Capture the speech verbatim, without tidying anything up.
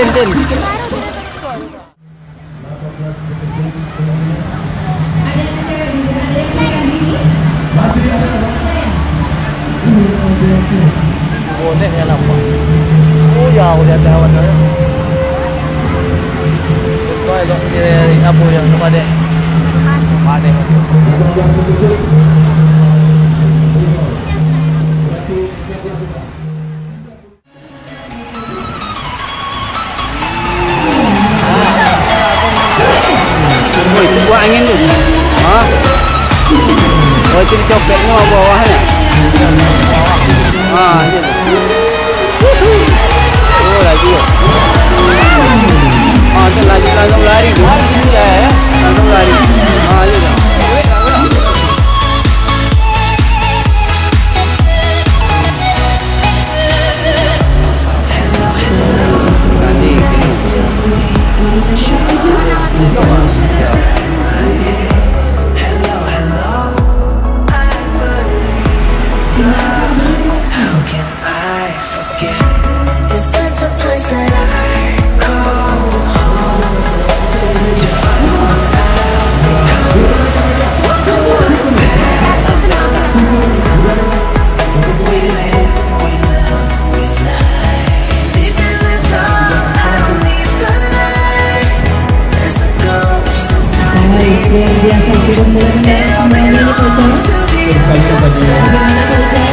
Din. Boleh ya nampak. Oh ya, udah ada awan dah. Kau elok si apa yang tempat dek? Tempat dek. Oi, tu buah angin tu. Ha? Oh, itu dicopetnyo bawahnya. Ha, iya tu. Oh, laju. Ha, tu laju, langsung lari tu. Iya, ya. Langsung lari. Ha, iya tu. Is this a place that I call home? To find what I've become. Welcome to the past. We live, we love, we lie. Deep in the dark, I don't need the light. There's a ghost inside me. It all belongs to the other side.